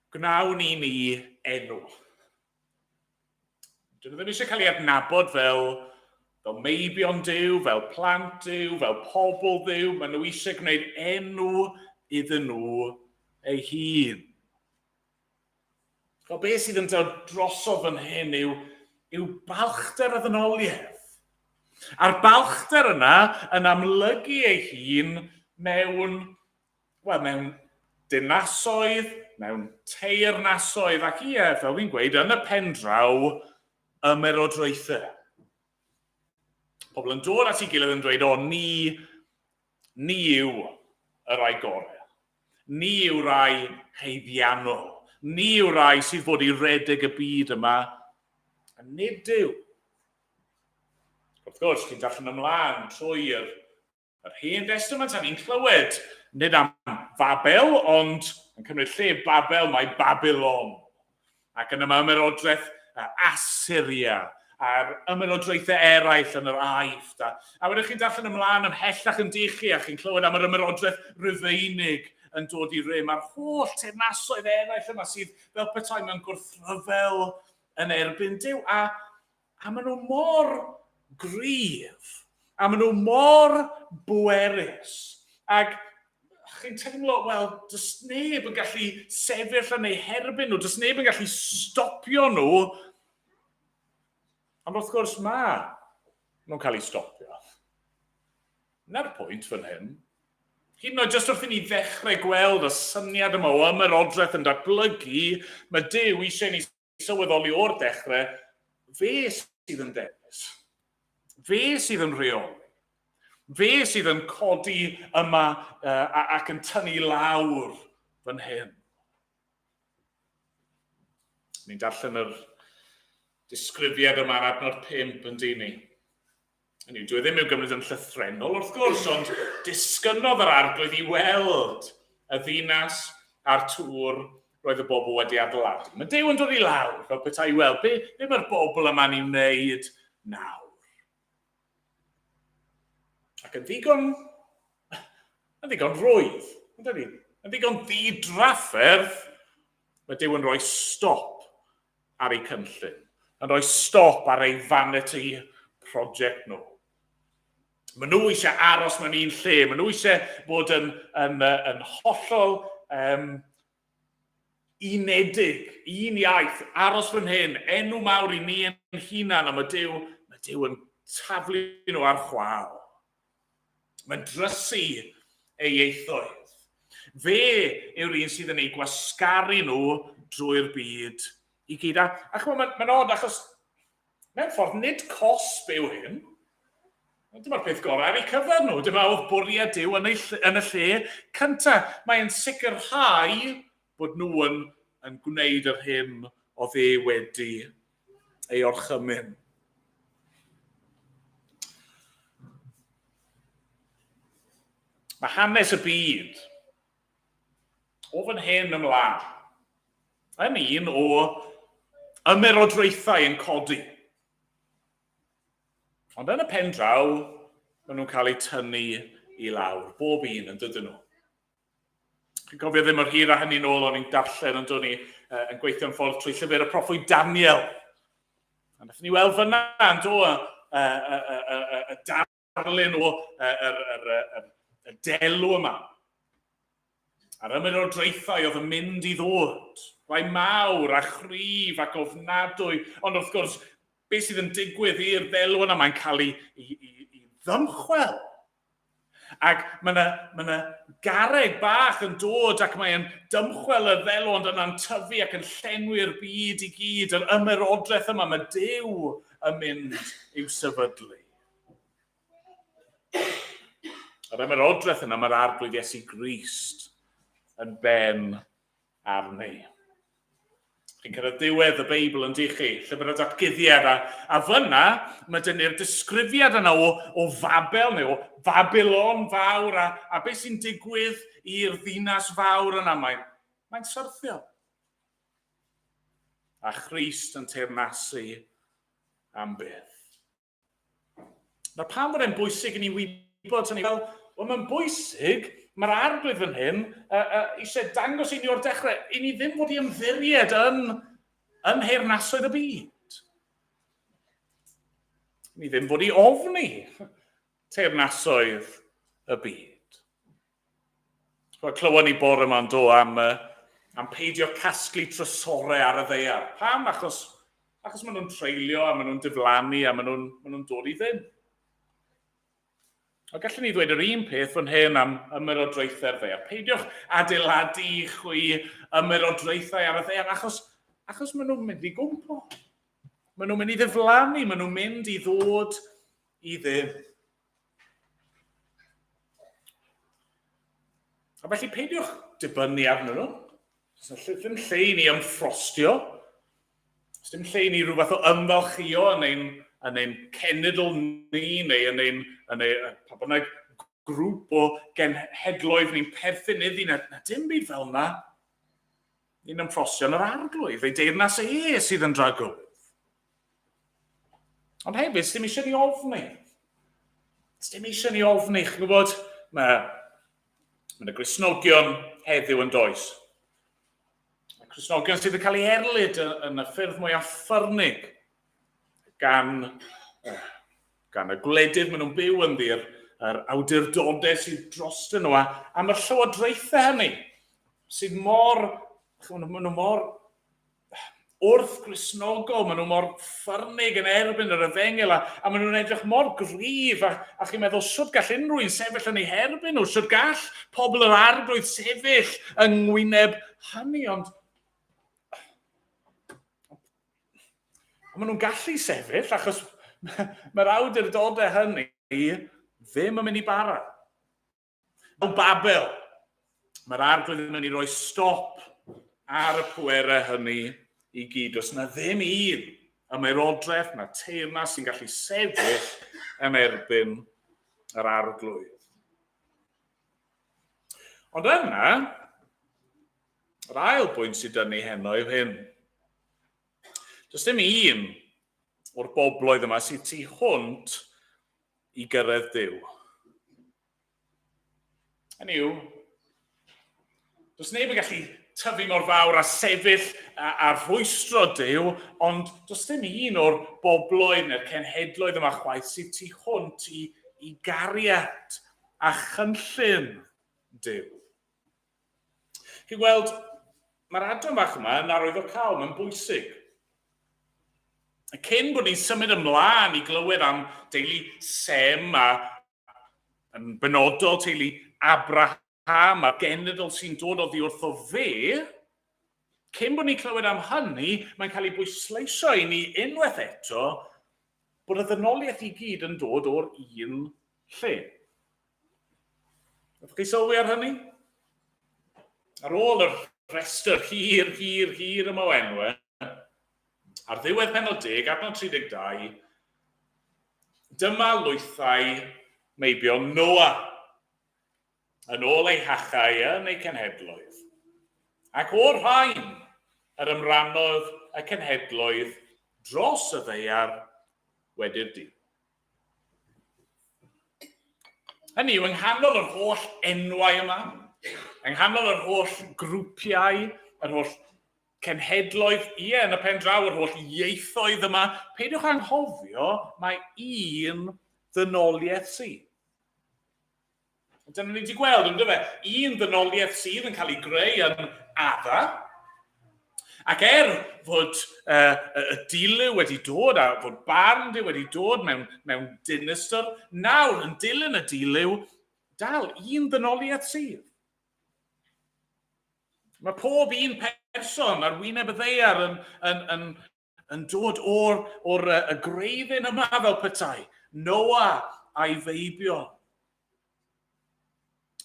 Gwnawn i ni enw. Dyn nhw ddim eisiau cael ei adnabod fel, fel meibion Duw, fel plant Duw, fel pobl Dduw. Maen nhw eisiau gwneud enw iddyn nhw eu hun. Chwa, beth sydd yn dod drosodd fan hyn yw, yw balchder y ddynoliaeth. A'r balchder yna yn amlygu ei hun mewn, wel, mewn dinasoedd, mewn teyrnasoedd, ac ie, fel fi'n gweud, yn y pen draw, ymerodraethau. Pobl yn dod at ei gilydd yn dweud, o, ni, ni yw y rai gorau. Ni yw rai haeddiannol. Ni yw rai sydd fod i redeg y byd yma. A nid yw. Wrth gwrs, chi'n darllen ymlaen trwy'r yr Hen Destament a ni'n clywed nid am Fabel, ond yn cymryd lle Babel mae Babylon. Ac yn yma ymerodraeth Assyria a'r ymerodraethau eraill yn yr Aifft. A, a wedyn chi'n darllen ymlaen ymhellach yn dych chi a chi'n clywed am yr ymerodraeth Rufeinig yn dod i rym a'r holl teyrnasoedd eraill yma sydd fel petai mewn gwrthryfel yn erbyn Duw. A A maen nhw mor gryf. A maen nhw mor bwerus. Ac chi'n teimlo, wel, does neb yn gallu sefyll yn eu herbyn nhw, does neb yn gallu stopio nhw. Ond wrth gwrs mae nhw'n cael eu stopio. Na'r pwynt fan hyn. Hyd yn oed jyst wrth i ni ddechrau gweld y syniad yma o ymerodraeth yn datblygu, mae Duw eisiau ni sylweddoli o'r dechrau, fe sydd yn dewis. Fe sydd yn rheoli. Fe sydd yn codi yma uh, ac yn tynnu lawr fan hyn. Ni'n darllen yr disgrifiad yma yn adnod 5 yn dyn ni. Hynny yw, dyw e ddim i'w gymryd yn llythrennol wrth gwrs, ond disgynnodd yr arglwydd i weld y ddinas a'r tŵr roedd y bobl wedi adeiladu. Mae Duw yn dod i lawr fel petai i weld be, be mae'r bobl yma'n ei wneud nawr. Ac yn ddigon, yn ddigon rwydd, yn dydi? Yn ddigon ddidrafferth, mae Duw yn rhoi stop ar eu cynllun, yn rhoi stop ar eu vanity project nhw. Maen nhw eisiau aros mewn un lle, maen nhw eisiau bod yn, yn, yn hollol um, unedig, un iaith, aros fan hyn, enw mawr i ni yn hunan, a mae Duw, mae Duw yn taflu nhw ar chwal. Mae'n drysu ei ieithoedd. Fe yw'r un sydd yn eu gwasgaru nhw drwy'r byd i gyd. A, a chymod, mae'n ma od achos mewn ffordd nid cosb yw hyn. Dyma'r peth gorau ar eu cyfer nhw. Dyma oedd bwriad Duw yn, ei, yn y lle cyntaf. Mae'n sicrhau bod nhw yn, yn gwneud yr hyn oedd e wedi ei orchymyn. Mae hanes y byd o fan hyn ymlaen yn un o ymerodraethau yn codi. Ond yn y pen draw, maen nhw'n cael eu tynnu i lawr, bob un yn dydyn nhw. Chi'n cofio ddim o'r hir a hynny nôl o'n i'n darllen yn dod ni yn gweithio'n ffordd trwy llyfr y proffwyd Daniel. A wnaethon ni weld fyna yn do y, y, y, y, y, y darlun o y, y, y, y, y delw yma. A'r ymerodraethau oedd yn mynd i ddod. Rhai mawr a chryf ac ofnadwy. Ond wrth gwrs, beth sydd yn digwydd i'r ddelw yna, mae'n cael ei, ei, ei, ei ddymchwel. Ac mae yna, mae yna garreg bach yn dod ac mae'n dymchwel y ddelw ond yna'n tyfu ac yn llenwi'r byd i gyd, yr ymerodraeth yma, mae Duw yn mynd i'w sefydlu. Yr ymerodraeth yna, mae'r arglwydd Iesu Grist yn ben arni. Chi'n cyrraedd diwedd y Beibl yn dych chi, llyfr y datguddiad, a, a fyna mae dyn ni'r disgrifiad yna o, o Fabel neu o Babylon fawr, a, a beth sy'n digwydd i'r ddinas fawr yna, mae'n mae syrthio. A Christ yn teyrnasu am byth. Nawr pam bod e'n bwysig i ni wybod hynny? Wel, wel mae'n bwysig, mae'r arglwydd fan hyn uh, uh, eisiau dangos i ni o'r dechrau, i ni ddim fod i ymddiried yn, yn nheyrnasoedd y byd. Ni ddim fod i ofni teyrnasoedd y byd. Wel, clywon ni bore yma'n do am, Am peidio casglu trysorau ar y ddaear. Pam? Achos, achos maen nhw'n treulio a maen nhw'n diflannu a maen nhw'n maen nhw dod i ddim. A gallwn ni ddweud yr un peth fan hyn am ymerodraethau'r ddaear. Peidiwch adeiladu i chwi ymerodraethau ar y ddaear, achos, achos maen nhw'n mynd i gwmpo. Maen nhw'n mynd i ddiflannu, maen nhw'n mynd i ddod i ddim. A felly peidiwch dibynnu arnyn nhw. Does ddim lle i ni ymffrostio. Does dim lle i ni rhywbeth o ymfalchio yn ein, yn ein cenedl ni neu yn ein, yn ein pa bynnag grŵp o genhedloedd ni'n perthyn iddi, na, na dim byd fel yna. Ni'n ymffrostio yn yr arglwydd, ei deyrnas e sydd yn dragywydd. Ond hefyd, dim eisiau ni ofni. Dim eisiau ni ofni. Chi'n gwybod, mae, mae yna Gristnogion heddiw yn does. Mae Cristnogion sydd yn cael ei erlid yn y ffyrdd mwyaf ffyrnig gan, gan y gwledydd maen nhw'n byw ynddi, yr awdurdodau sydd drostyn nhw, a am y llywodraethau hynny sydd mor, maen nhw mor wrth Gristnogol, maen nhw mor ffyrnig yn erbyn yr efengyl, a, a maen nhw'n edrych mor gryf, a, a chi'n meddwl, sut gall unrhyw un sefyll yn ei herbyn nhw? Sut gall pobl yr arglwydd sefyll yng ngwyneb hynny? Ond, ond maen nhw'n gallu sefyll, achos mae'r awdurdodau hynny ddim yn mynd i bara. Fel Babel, mae'r arglwydd yn mynd i roi stop ar y pwerau hynny i gyd. Does na ddim un ymerodraeth na teyrnas sy'n gallu sefyll yn erbyn yr arglwydd. Ond yna, yr ail bwynt sydd dynnu heno yw hyn. Does dim un o'r bobloedd yma sydd tu hwnt i gyrraedd Duw. Hynny yw, does neb yn gallu tyfu mor fawr a sefyll a, a rhwystro Duw, ond does dim un o'r bobloedd neu'r cenhedloedd yma chwaith sydd tu hwnt i, i gariad a chynllun Duw. Chi'n gweld, mae'r adran fach yma yn arwyddocaol, mae'n bwysig. Cyn bod ni'n symud ymlaen i glywed am deulu Sem a yn benodol teulu Abraham a'r genedl sy'n dod oddi wrtho fe, cyn bod ni'n clywed am hynny, mae'n cael ei bwysleisio i ni unwaith eto bod y ddynoliaeth i gyd yn dod o'r un lle. Ydych chi sylwi ar hynny? Ar ôl yr rhestr hir, hir, hir yma o enwau, ar ddiwedd penod 10, adnod 32, dyma lwythau meibion Noa, yn ôl eu hachau yn eu cenhedloedd. Ac o'r rhain yr ymrannodd y cenhedloedd dros y ddaear wedi'r dydd. Hynny yw, yng nghanol yr holl enwau yma, yng nghanol yr holl grwpiau, yr holl cenhedloedd, ie, yn y pen draw, yr holl ieithoedd yma, peidiwch anghofio mae un ddynoliaeth sydd. Dyna ni wedi gweld, ynddo fe, un ddynoliaeth sydd yn cael ei greu yn Adda, ac er fod uh, y dilyw wedi dod a fod barn Duw wedi dod mewn, mewn dinistr, nawr yn dilyn y dilyw, dal un ddynoliaeth sydd. Mae pob un person ar wyneb y ddaear yn, yn, yn, yn dod o'r, or, y gwreiddyn yma fel petai, Noa a'i feibion.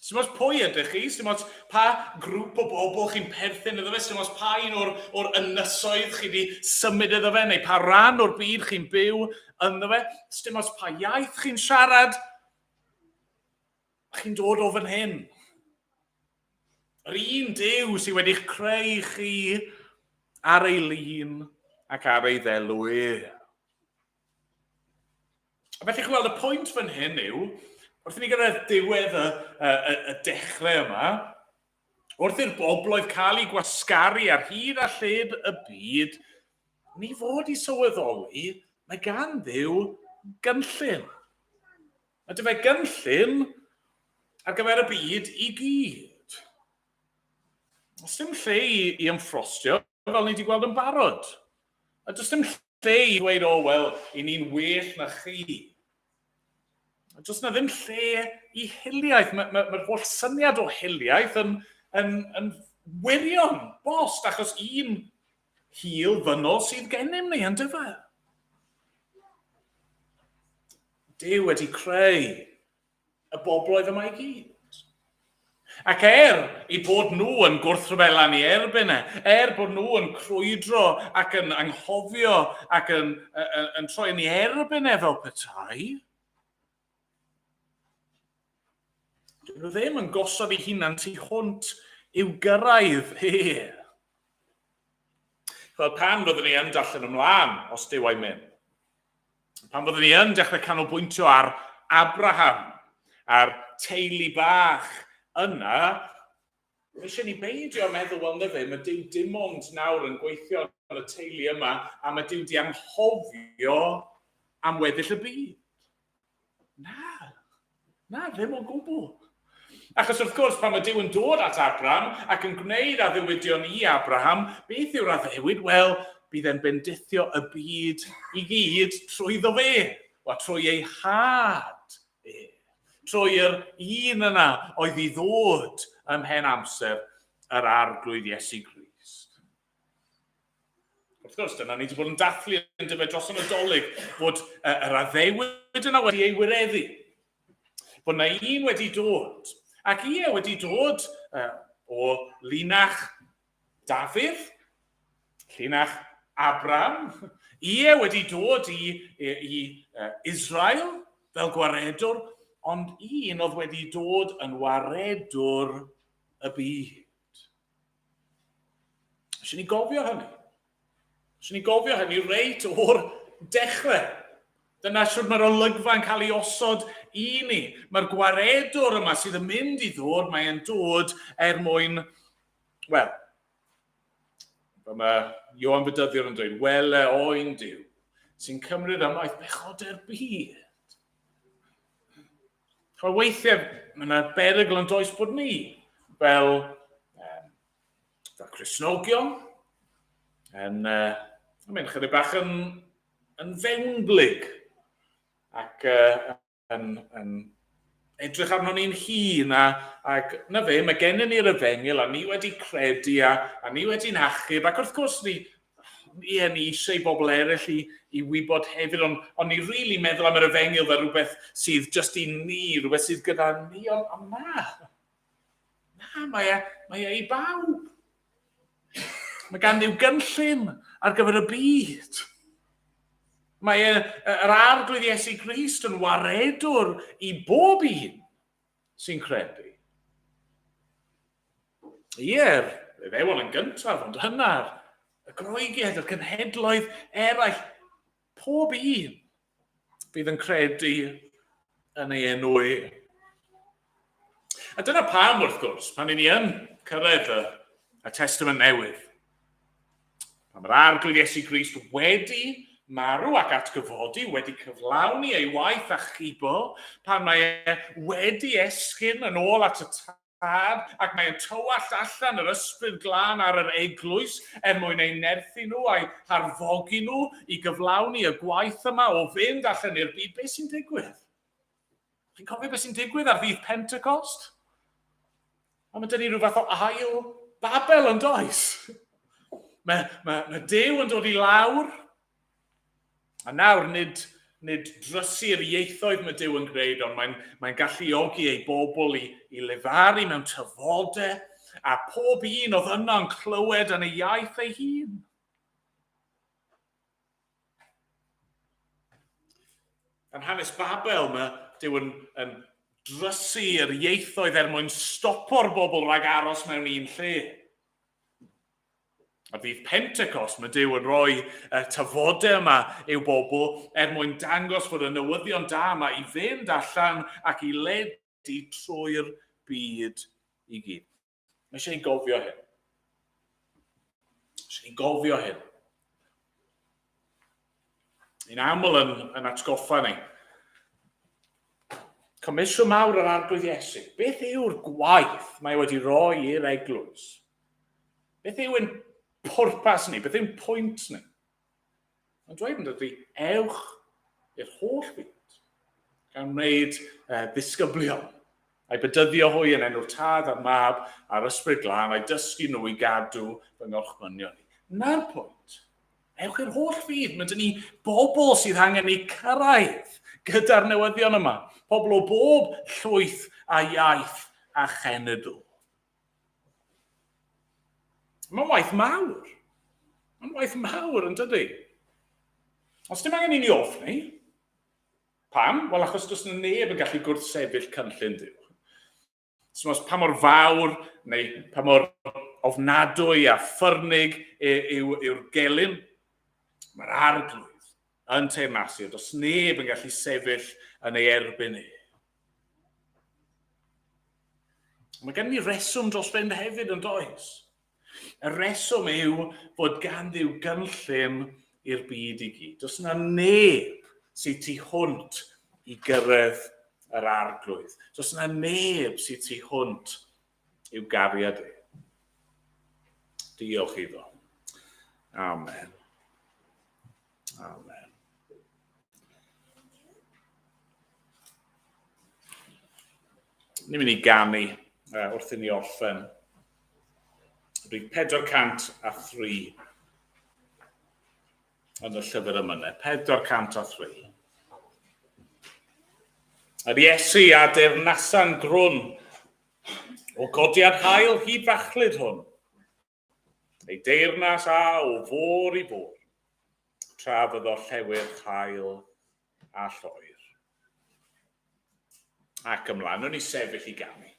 Sdim ots pwy ydych chi, sdim ots pa grŵp o bobl chi'n perthyn iddo fe, sdim ots pa un o'r, or ynysoedd chi wedi symud iddo fe, neu pa ran o'r byd chi'n byw ynddo fe, sdim ots pa iaith chi'n siarad, chi'n dod o fan hyn. Yr un Duw sydd wedi'ch creu chi ar ei lun ac ar ei ddelw e. A felly chi'n gweld y pwynt fan hyn yw, wrth i ni gyrraedd diwedd y, y, y, y dechrau yma, wrth i'r bobloedd cael eu gwasgaru ar hyd a lled y byd, ni fod i sylweddoli mae gan Dduw gynllun. Mae dy fe gynllun ar gyfer y byd i gyd. Does dim lle i, i ymffrostio, fel ni wedi gweld yn barod. A does dim lle i ddweud, o, wel, i ni'n well na chi. A does na ddim lle i hiliaeth. Mae'r ma, ma, ma holl syniad o hiliaeth yn, yn, yn wirion, bost, achos un hil ddynol sydd gennym ni, yn dyfa. Duw wedi creu y bobloedd yma i gyd. Ac er i bod nhw yn gwrthryfela ni erbyn e, er bod nhw yn crwydro ac yn anghofio ac yn, yn, yn troi ni erbyn e fel petai, dyn nhw ddim yn gosod eu hunan tu hwnt i'w gyrraedd e. Fel pan fyddwn ni yn darllen ymlaen, os Duw a'i mynd, Pan fyddwn ni yn dechrau canolbwyntio ar Abraham a'r teulu bach yna, mae eisiau ni beidio meddwl, wel na fe, mae Duw dim ond nawr yn gweithio yn y teulu yma, a mae Duw di anghofio am weddill y byd. Na, na, ddim o gwbl. Achos wrth gwrs, pan mae Duw yn dod at Abraham ac yn gwneud addewidion i Abraham, beth yw'r addewid? Wel, bydd e'n bendithio y byd i gyd trwyddo fe, wel, trwy ei had e, trwy'r un yna oedd i ddod ymhen amser yr arglwydd Iesu Grist. Wrth gwrs, dyna ni wedi bod yn dathlu yn dyfed dros y Nadolig, bod yr addewid yna wedi ei wireddu. Bod yna un wedi dod, ac ie, wedi dod o linach Dafydd, llinach Abraham, ie, wedi dod i, i, i Israel fel gwaredwr, ond un oedd wedi dod yn waredwr y byd. Eisiau ni gofio hynny. Eisiau ni gofio hynny reit o'r dechrau. Dyna sut mae'r olygfa yn cael ei osod i ni. Mae'r gwaredwr yma sydd yn mynd i ddod, mae'n dod er mwyn, wel, fel mae Ioan Fedyddiwr yn dweud, wele oen Duw, sy'n cymryd ymaith bechodau'r byd. Chwa weithiau, mae yna berygl yn does bod ni, fel, um, fel Cristnogion, yn, uh, mynd chydig bach yn, yn fewnblyg ac uh, yn, yn edrych arno ni'n hun a, ac na fe, mae gennym ni'r efengyl a ni wedi credu a, a ni wedi'n achub ac wrth gwrs ni, ie, ni eisiau i bobl eraill i, i wybod hefyd, ond, ond ni rili really meddwl am yr efengyl fel rhywbeth sydd just i ni, rhywbeth sydd gyda ni, ond, ond na. Na, mae e, mae e i bawb. Mae gan Dduw gynllun ar gyfer y byd. Mae e, yr arglwydd Iesu Grist yn waredwr i bob un sy'n credu. Ie, Iddewon yn gyntaf, ond hynna'r y Groegiaid, y cenhedloedd eraill, pob un bydd yn credu yn ei enw e. A dyna pam, wrth gwrs, pan i ni yn cyrraedd y, y Testament Newydd, pan mae'r Arglwydd Iesu Grist wedi marw ac atgyfodi, wedi cyflawni ei waith achubol, pan mae e wedi esgyn yn ôl at y Tad, ac mae'n tywallt allan yr Ysbryd Glân ar yr eglwys er mwyn eu nerthu nhw a'u harfogi nhw i gyflawni y gwaith yma o fynd allan i'r byd. Beth sy'n digwydd? Chi'n cofio beth sy'n digwydd ar ddydd Pentecost? Ond mae dyn ni rhyw fath o ail Babel yn does? Mae, mae, mae Duw yn dod i lawr A nawr, nid, nid drysu'r ieithoedd mae Duw yn gwneud, ond mae'n mae galluogi ei bobl i, i lefaru mewn tyfodau, a pob un oedd yno'n clywed yn ei iaith ei hun. Yn hanes Babel, mae Duw yn, yn drysu'r ieithoedd er mwyn stopo'r bobl rhag aros mewn un lle. Ar ddydd Pentecost, mae Duw yn rhoi y tafodau yma i'w bobl er mwyn dangos fod y newyddion da yma i fynd allan ac i ledu trwy'r byd i gyd. Mae eisiau i gofio hyn. Mae eisiau i gofio hyn. Ni'n aml yn, yn atgoffa ni. Comisiwn mawr yr Arglwydd Iesu. Beth yw'r gwaith mae wedi rhoi i'r eglwys? Beth yw ein pwrpas ni? Beth yw'n pwynt ni? Mae'n dweud yn dydy, ewch i'r holl fyd, gan wneud ddisgyblion, a'i bedyddio hwy yn enw'r Tad a'r Mab a'r Ysbryd Glân, a'i dysgu nhw i gadw fy ngorchmynion i. Na'r pwynt. Ewch i'r holl fyd. Mae dyn ni bobl sydd angen eu cyrraedd gyda'r newyddion yma. Pobl o bob llwyth a iaith a chenedl. Mae'n waith mawr. Mae'n waith mawr yn dydy. Os dim angen i ni ofni, pam? Wel, achos does yna neb yn gallu gwrthsefyll cynllun Duw. So, pa mor fawr neu pa mor ofnadwy a ffyrnig yw'r yw gelyn, mae'r arglwydd yn teyrnasu, a does neb yn gallu sefyll yn ei erbyn e. Mae gen ni reswm dros fynd hefyd yn does? Y reswm yw fod gan Dduw gynllun i'r byd i gyd. Does yna neb sydd tu hwnt i gyrraedd yr arglwydd. Does yna neb sydd tu hwnt i'w gariad e. Diolch iddo. Amen. Amen. Ni'n mynd i ganu wrth i ni orffen. Rhif 403 yn y llyfr ymynau. 403. Yr Iesu a deyrnasan grwn o godiad hael hyd fachlud hwn. Ei deyrnas a o fôr i fôr, tra fyddo llewyr hael a lloer. Ac ymlaen, nhw'n i sefyll i ganu.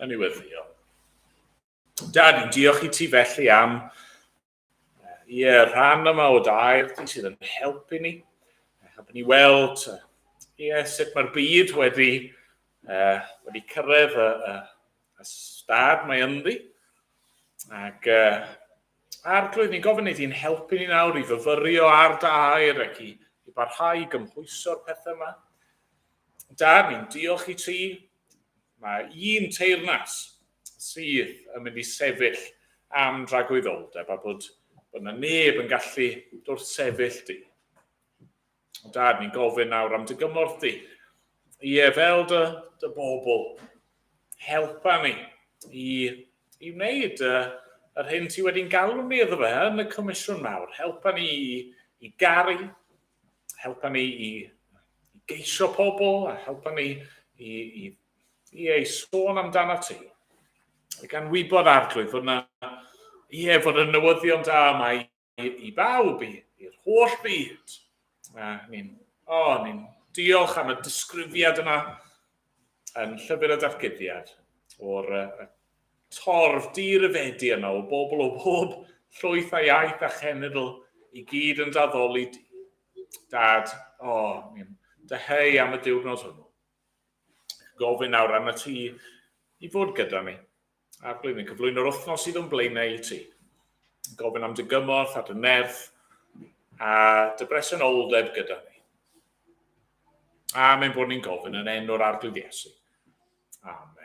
Nawn ni weddio. Dad, ni'n diolch i ti felly am ie, rhan yma o dair ti sydd yn helpu ni. Helpu ni weld ie, sut mae'r byd wedi, wedi cyrraedd y, y, y stad mae ynddi. Ac uh, Arglwydd, ni'n gofyn i ti'n helpu ni nawr i fyfyrio ar dy air ac i, i barhau i gymhwyso'r pethau yma. Dad, ni'n diolch i ti. Mae un teyrnas sydd yn mynd i sefyll am dragwyddoldeb a bod, bod yna neb yn gallu dwrth sefyll di. Ond dad, ni'n gofyn nawr am dy gymorth di. Ie, fel dy, dy bobl, helpa ni i, i wneud uh, yr hyn ti wedi'n galw ni iddo fe yn y comisiwn mawr. Helpa ni i, i garu, helpa ni i, i geisio pobl, a helpa ni i, i, i ei sôn amdano ti. Gan wybod arglwydd fod yna, ie, fod y newyddion da yma i i bawb, i'r holl byd. A ni'n, o, ni'n diolch am y disgrifiad yma yn Llyfr y Datguddiad. O'r uh, torf dirifedi yna o bobl o bob llwyth a iaith a chenedl i gyd yn daddoli di. Dad, o, oh, ni'n dyheu am y diwrnod hwnnw. Gofyn nawr arna ti i fod gyda ni. Arglwydd, ni'n cyflwyno'r wythnos sydd o'n blaenau i ti. Gofyn am dy gymorth a dy nerth a dy bresenoldeb gyda ni. A mae'n bod ni'n gofyn yn enw'r Arglwydd Iesu. Amen.